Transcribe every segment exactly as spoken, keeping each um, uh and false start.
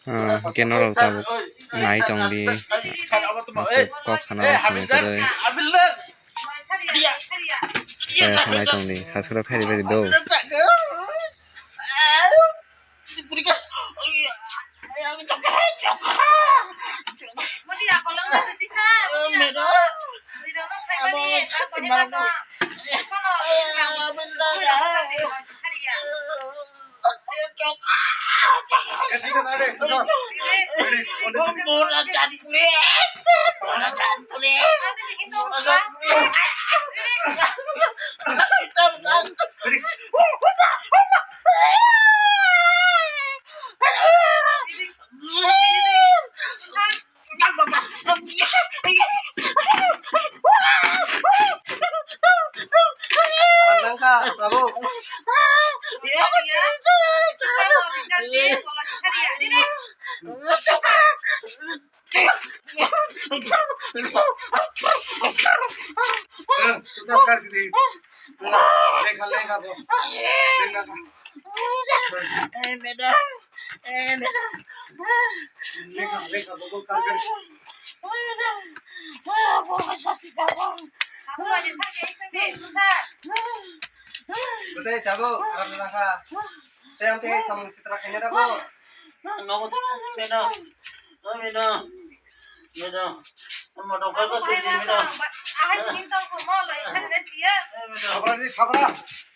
Ah, hwnkhe norok tabuk nai tong di, kok sana rok swnwi kwrwi. Kaya sanai tong di, subscribe khairi bai di do. Lekha, lekha bo. Lekha. Eh, madam. Eh, madam. Lekha, lekha bo, bo, kar, kar. Ako aja sasi ka bo. Ako aja sasi ka bo. Betai, chabo, aram lekha. Tei ang tei samung sitra khaina da bo. Nogo to, madam. Oh, madam. Madam. Madam. Madam, kar ko suri, madam. Ahai, sini tau ko mo lo, isan de siya. Sabra di, sabra.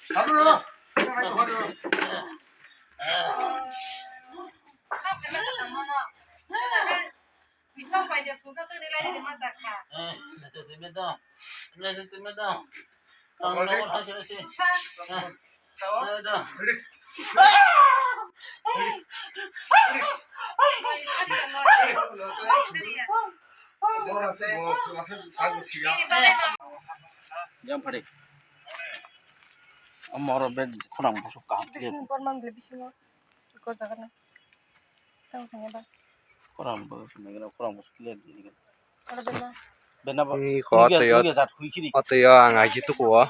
Sabra lo. Sabra lo. Bising pai de puja tu nilai di mata kha. Eh, madam, madam. Madam, madam. Tang lo, tang sini si. Jam pade. Amoro be khorang busuk kaham. Bising por mang bele bisingo. Ikor jaga na. Tang thangya ba. Khorang busuk ni gana, khorang busuk le ni gana. Oro be na. Be na ba. Ni ko ni ge, ato yo. Ni ge jat hui kini. Ato yo ang aji tuku o.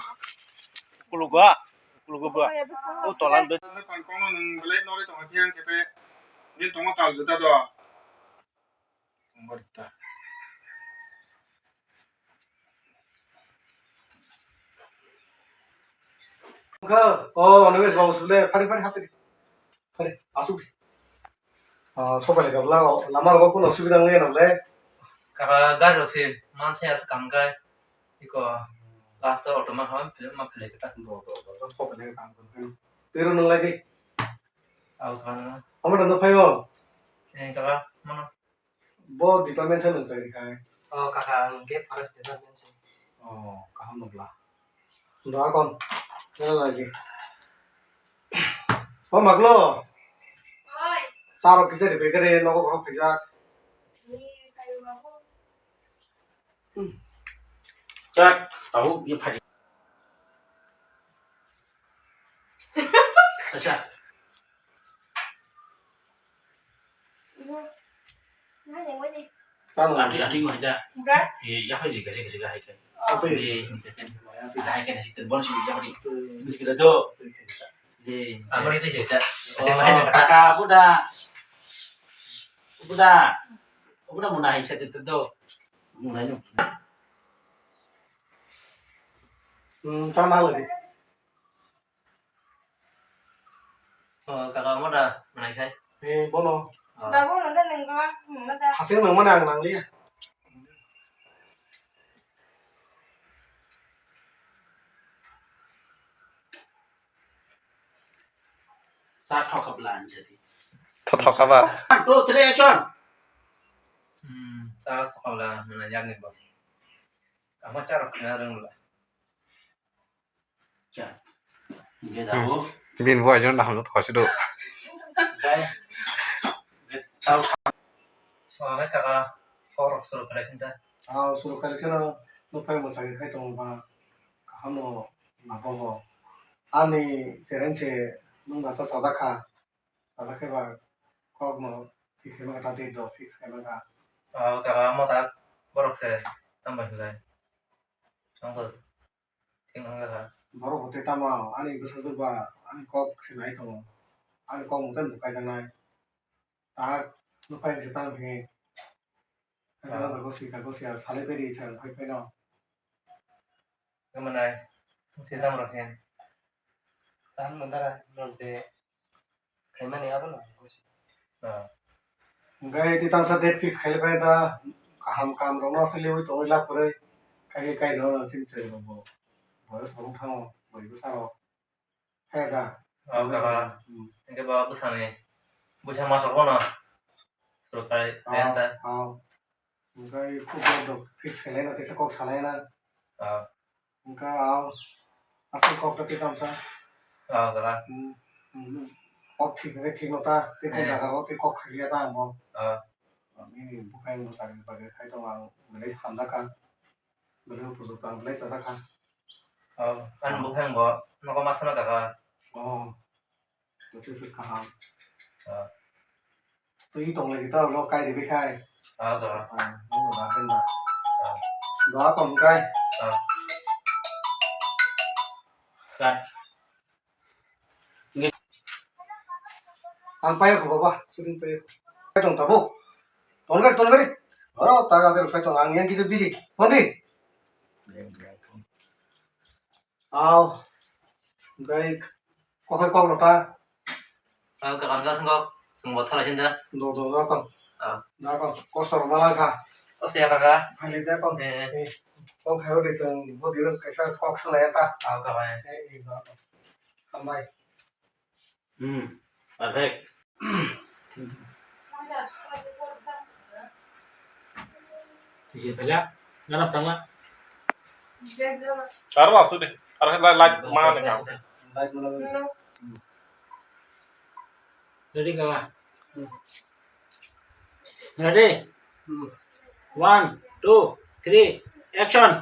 Kuluga. Kuluga ba. O tolan be. Kon kono nung belai nori tong khe ang khe pe. Ni tongo tal juta do. Tongbarita. Wngkha, o, Animesh babu sule, phari, phari, hapri. Phari, asuk. Ah, sopai lekha bla, lama rogo kuno subida wngya nang le. Kara gari rok se, man sai as kam kai. Iko, last auto ma hon, philip ma philip ta. Bo, bo, bo, bo, sopai lekha kam kai. Tiro nang lagi. Au kan. Amo dan phai mo. Eh, kara, mana? Bo department se nwng chari khai? O kaka, ang khe forest department se. O, kaham nukla. Doa kon. Nang lagi. O maglo. Oi. Saro kisa de bekare nogo borok kisa. Ni kayo babu. Chak, tahu ye phai. Acha. Ati, ati, wajah. Enggak. Ye, ya, apa juga sih, sih, hai kan. Oh. Ye, hai kan, sih, terbon sih, ya, apa itu? Terus kita do. Ye. Apa itu juga? Oh, kaka, buda. Buda. Buda, mau naik, saya tetep do. Mau naik. Hmm, sama lagi. O, kaka, mo da, manai khai? Eh, bono. Ah. Babu, nang da nang ba, nang da. Hasing nang mana ang nang liya. Sa thok ka plan jadi. Thok thok ka ba? Two, three, action. Hmm, sa thok ka ba, mana yang ni ba. Kamu cara kena reng lah. Bini bo aizwng naham no thok si do. Kaka, kok rok suru khalai sinta. Ah, suru khalai sino, no phai mo sagi khai tongo ba. Kaham no nabo bo. Ani parents se nung nasa sajak kha. Sajak khe ba kok no thik khe ma ta date do fix khe ma ta. Ah, kaka mo ta borok se tamo hinlai. Ang to. Thik wngkha. Borok hote tamo ani bwsajwk ba ani kok se nai tongo. Ani kok mothe bo kaijaknai. Tak nupai se tamo khe. Kaijaknai gosi ka gosi ar salai peri sa phai phai no. Gumnai se tamo rok khe. Tam mandara no je. Khaimani abono gosi. Ah. Hwnkhe tei tamsa date fix khailaiphai da, kaham kaam rokno aswk liwi tongwi lab kwrwi, khaikhe kairokno chini chwrairokbo boyos rok wng thango, bwrwi bwsarok. Khe da? Oh, kaka. Hmm. Hwnkhe bo bwsani, bwsa masok bono surok khai, ah, khayan ta. Ah. Hwnkhe kok rok fix khailai na, teisa kok salai na. Ah. Hwnkhe ang aswk kok ta tei tamsa. Ah, jora. Hmm, hmm. Kok thik hwnkhe thik no ta, tei kok, eh, jaga o tei kok khailiya ta ang bo. Ah. Nini bukhai no chari bagwi khai tongo ang, belai hamjakha. Belai upojukto ang, belai chajakha. Oh, ani bukhai bo nogo masa no kaka. Oh. Totwi khe kaham. Ah. Twi tonglai ta ulo kai ribai khai. Ah, to. Ah, nang da ben da. Ah. Doa kom kai. Ah. Kai. Ang payo ko baba, sudin payo. Kai tong tabo. Ton gari, ton gari. Oro taga der kai tong ang yang kisu bisi. Kondi. Aw. Gai kokhai kok rota. Aw, kakan ka sengkok. Sengkok thala sinda. Do, do, do, kok. Ah. Da, kok. Kosor mala kha. Kosor ya kaka. Phali da, kok. Eh, eh. Eh, kok khayo de seng, bo dirang kaisa kok sung ya ta. Aw, kabai. Eh, eh, da, kok. Hambai. Hmm. Perfect. Tisi pala, ngarap tangla. Aro lasu de. Aro la-, light mana ne kau. Light mana ne. Ready kaka? Ready? One, two, three, action.